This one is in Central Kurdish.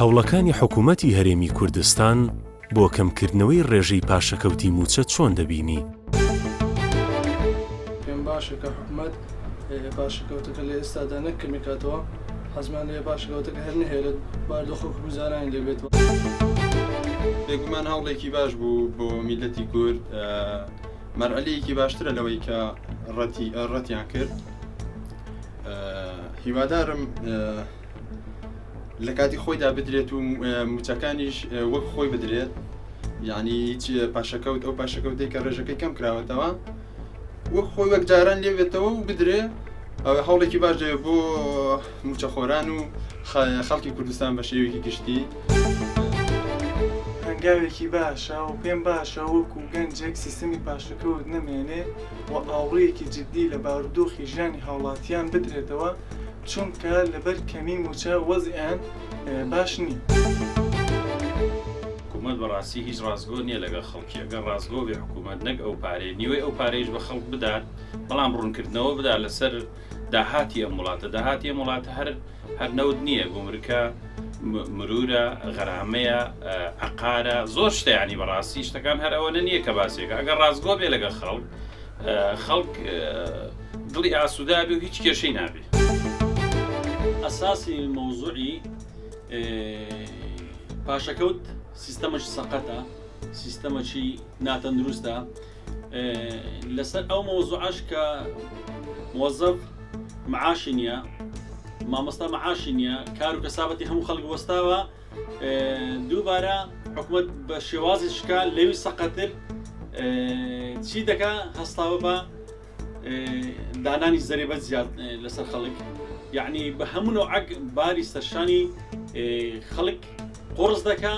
هەوڵەکانی حکوومەتی هەرێمی کوردستان بۆ کەمکردنەوەی ڕێژەی پاشەکەوتی مووچە چۆن دەبینی؟ پێم باشە کە حکومەت پاشەکەوتەکە لە ئێستادا نەک کەمی کاتەوە، حەزمان لێیە پاشەکەوتەکە هەر نەهێڵێت باردۆخەکە گوزارانی لێ بێتەوە. بێگومان هەوڵێکی باش بوو بۆ میللەتی کورد، مەرئەلەیەکی باشترە لەوەی کە ڕەتی ڕەتیان کرد. هیوادارم لە کاتی خۆیدا بدرێت و موچەکانیش وەک خۆی بدرێت یعنی هیچ پاشەکەوت ئەو پاشەکەوتێک کە ڕێژەکەی کەم کراوەتەوە وەک خۆی وەک جاران لێبێتەوە و بدرێ ئەوە هەوڵێکی باش دەوێت بۆ موچەخۆران و خەڵکی کوردستان بە شێوەیەکی گشتی. هەنگاوێکی باشە و پێم باشە وەکو گەنجێک سیستەمی پاشەکەوت نەمێنێ و ئاوڕێکی جدی لە بارودۆخی ژیانی هاوڵاتیان بدرێتەوە چونکە لەبەر کەمی موچە وەزعیان باش نیە. حکومەت بەڕاستی هیچ ڕاستگۆ نیە لەگەڵ خەڵکی ئەگەر ڕاستگۆ بێ حکومەت نەک ئەو پارەیە نیوەی ئەو پارەیش بە خەڵک بدات بەڵام ڕوونکردنەوە بدات لەسەر داهاتی ئەم وڵاتە داهاتی ئەم وڵاتە هەر هەر نەوت نییە گومرکە مرورە غەرامەیە عقارە زۆر شتە ینی بەڕاستی شتەکان هەر ئەوەنە نییە کە باسێکە ئەگەر ڕاستگۆ بێ لەگەڵ خەڵک خەڵک دڵی ئاسوودابێ و هیچ کێشەی نابێ. ئەساسی مەوزوعی پاشەکەوت سیستەمەکی سەقەتە سیستەمەکی ناتەندروستە لەسەر ئەو مەوزوعەش کە مۆزەف معاشی نییە مامۆستا معاشی نییە کار و کەسابەتی هەموو خەڵک وەستاوە دووبارە حکومت بە شێوازی شکا لەوی سەقەتر چی دەکا هەستاوە بە دانانی زەرێبەت زیاد لەسەر خەڵک یعنی بە هەموو نەوعەک باری سەرشانی خەڵک قوڕس دەکا.